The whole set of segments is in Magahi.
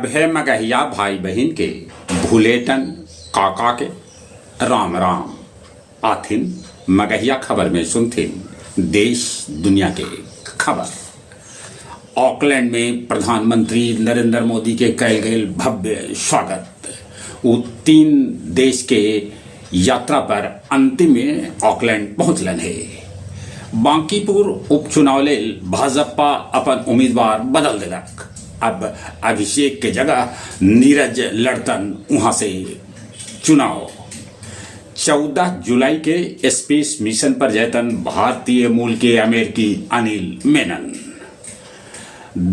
सभे मगहिया भाई बहिन के भुलेटन काका के राम राम। आथिन मगहिया खबर में सुनथिन देश दुनिया के खबर। ऑकलैंड में प्रधानमंत्री नरेंद्र मोदी के कैल गेल भव्य स्वागत। उ 3 देश के यात्रा पर अंतिम में ऑकलैंड पहुंचलन हे। बांकीपुर उपचुनाव लेल भाजपा अपन उम्मीदवार बदल देलक। अब अभिषेक के जगह नीरज लड़तन उहाँ से चुनाव। 14 जुलाई के स्पेस मिशन पर जयतन भारतीय मूल के अमेरिकी अनिल मेनन।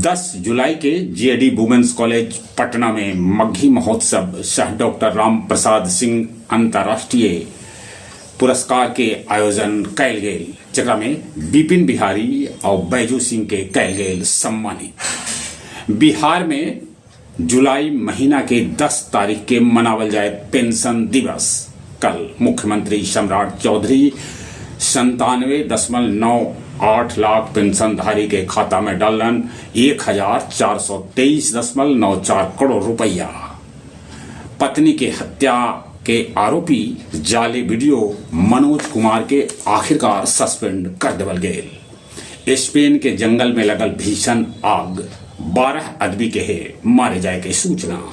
10 जुलाई के जेडी वुमेन्स कॉलेज पटना में मग्घी महोत्सव सह डॉक्टर राम प्रसाद सिंह अंतर्राष्ट्रीय पुरस्कार के आयोजन कैल गेल, जेकरा में विपिन बिहारी और बैजू सिंह के कैल गेल सम्मानित। बिहार में जुलाई महीना के 10 तारीख के मनावल जाए पेंशन दिवस। कल मुख्यमंत्री सम्राट चौधरी 97.98 लाख पेंशनधारी के खाता में डालन 1423.94 करोड़ रुपया। पत्नी के हत्या के आरोपी जाली वीडियो मनोज कुमार के आखिरकार सस्पेंड कर देवल गेल। स्पेन के जंगल में लगल भीषण आग, 12 आदमी के है मारे जाए के सूचना।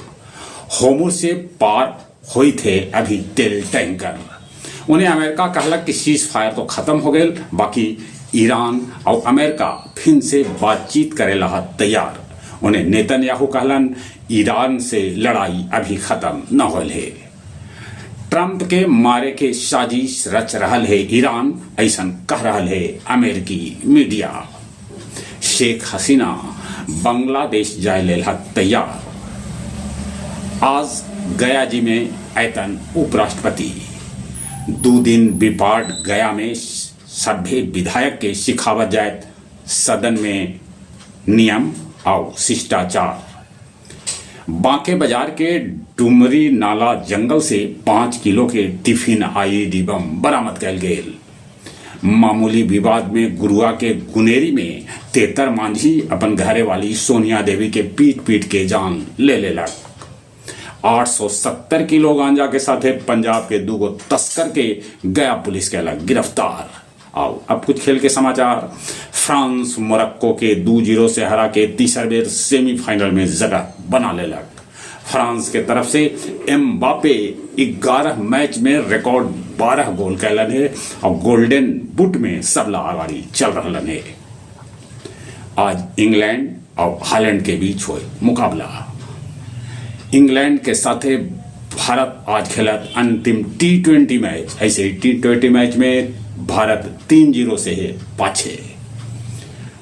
होर्मुज से पार हुई थे अभी तेल टैंकर। उन्हें अमेरिका कहलक कि सीज फायर तो खत्म हो गए, बाकी ईरान और अमेरिका फिर से बातचीत करे ला तैयार। उन्हें नेतन्याहू कहलन ईरान से लड़ाई अभी खत्म न होल है। ट्रंप के मारे के साजिश रच रहल है ईरान, ऐसा कह रहल है अमेरिकी मीडिया। शेख हसीना बांग्लादेश जाए लेल तैयार। आज गया जी में ऐतन उपराष्ट्रपति। 2 दिन बिपाट गया में सभ्य विधायक के सिखावत जाए सदन में नियम और शिष्टाचार। बांके बाजार के डुमरी नाला जंगल से 5 किलो के टिफिन आईईडी बम बरामद कैल गेल। मामूली विवाद में गुरुआ के गुनेरी में तेतर मांझी अपन घरे वाली सोनिया देवी के पीट पीट के जान ले लेलक। 870 किलो गांजा के साथे पंजाब के 2 तस्कर के गया पुलिस के अलग गिरफ्तार। आओ अब कुछ खेल के समाचार। फ्रांस मोरक्को के 2-0 से हरा के तीसर बेर सेमीफाइनल में जगह बना लेलक। फ्रांस के तरफ से एम्बापे 11 मैच में रिकॉर्ड 12 गोल कैलन है और गोल्डन बुट में सबला आगाड़ी चल रहलन है। आज इंग्लैंड और हॉलैंड के बीच हुए मुकाबला। इंग्लैंड के साथे भारत आज खेलत अंतिम T20 match. ऐसे ही T20 match में भारत 3-0 से है पाछे।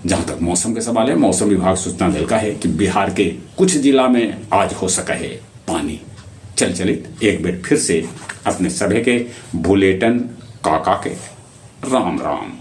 जहां तक मौसम के सवाल है, मौसम विभाग सूचना दिलका है कि बिहार के कुछ जिला में आज हो सका है पानी। चल चलित एक बेर फिर से अपने सभे के भुलेटन काका के राम राम।